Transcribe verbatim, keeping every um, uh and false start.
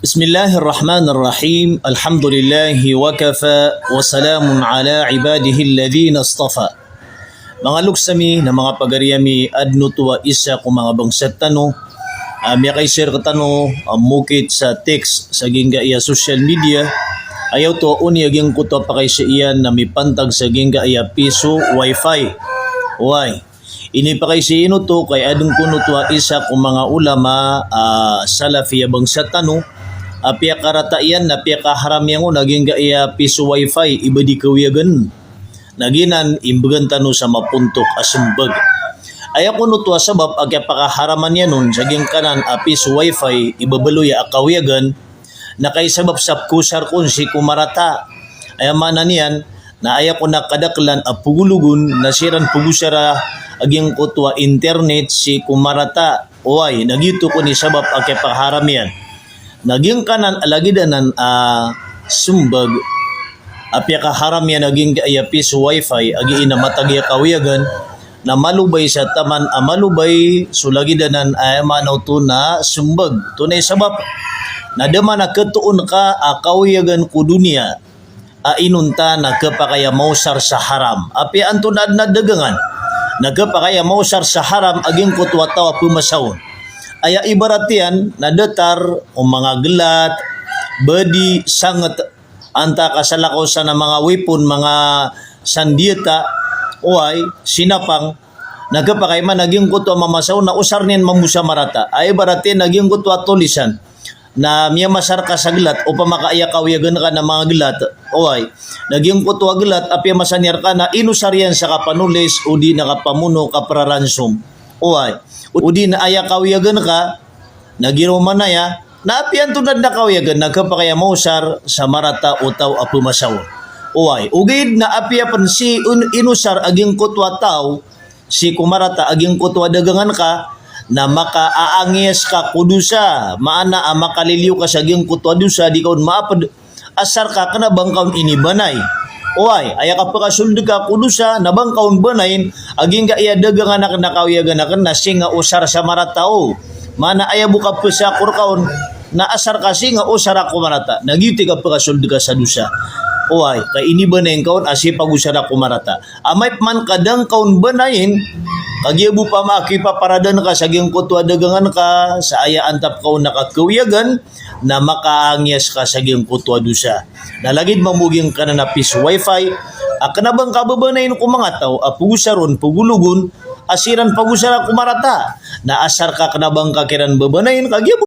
Bismillahirrahmanirrahim. Alhamdulillahi wa kafa, wa salamun ala ibadihilladhina istafa. Manga loks ami na manga pagari ami, adn oto a isa ko manga bangsa tano a miyakaisa rktano a mokit sa text sa giyangkaya social media. Aya oto a oni a giyangkoto a pakaisa iyan na mipantag sa giyangkaya piso wifi. Oway. Inipakaisa iyan oto ka aya adn kon oto a isa ko manga ulama a Salafi a bangsa tano a piyakarata iyan na piyakaharam iyan on a giyangkaya piso wifi i ba di kawiyagan. Na giyanan i mbgan tano sa mapontok a smbag. Aya kon oto a sabap a kiyapakaharaman iyan on sa giyangkanan a piso wifi i ba baloy a kawiyagan, na kaisabap sa pkosar kon sii ko marata. Aya maana niyan na aya kon a kadaklan a pgologon na siran pgosara a giyangkoto a internet sii ko marata. Oway, na giyoto kon i sabap a kiyapakaharam iyan. Na giyangkanan a lagid anan a smbag a piyakaharam iyan a giyangkaya piso wifi a giya ina matag iya kawiyagan, na malobay sa taman a malobay so lagid anan a aya maana oto na smbag. Oto na i sabap na da man a katoon ka a kawiyagan ko doniya a inonta na khapakay a maosar sa haram. Apiya antonaa dn a dagangan na khapakay a maosar sa haram a giyangkoto a taw a pmasa on. Aya ibarat iyan na datar o manga glat, badi, sangt, antaa ka salakaw san a manga weapon, manga sandiyata, oway, sinapang, na khapakay man a giyangkoto a mamasa on na osarn iyan mambo sa marata. Aya ibarat iyan na giyangkoto a tolisan na miyamasar ka sa glat, opama ka aya kawiyagan ka na manga glat, oway. Na giyangkoto a glat a piyamasa niyan rka na inosar iyan sa kapanolis, odi na kapamono, kapraransom. Oway. Odi na aya kawiyagan ka, na giraw man aya, na apiya antonaa dn a kawiyagan na khapakay a maosar sa marata o taw a pmasa on. Oway. Ogaid na apiya pn sii on inosar a giyangkoto a taw sii ko marata a giyangkoto a dagangan ka, na makaangiyas ka ko dosa, maana a makaliliyo ka sa giyangkoto a dosa, di ka on maapd, asar ka kna ba ngka on inibanay. Oway, aya kapkasold ka ko dosa, na ba ngka on banayn a giyangkaya dagangan akn a kawiyagan akn na singa osar sa marata o. Maana aya bo kapsakor ka on, na asar ka singa osar ko marata. Na giyoto i kapkasold ka sa dosa. Oway, ka inibanay ngka on a sii pagosara ko marata. Amay pman ka da ngka on banayn, kagiya bo pama a kipaparadaan ka sa giyangkoto a dagangan ka, sa aya antap ka on na kakawiyagan, na makaangiyas ka sa giyangkoto a dosa. Na lagid mambo giyangkanan a piso wifi a kna ba ngka babanayn ko manga taw a pgosaron, pgologon, a siran pagosara ko marata. Na asar ka kna ba ngka kiran babanayn, kagiya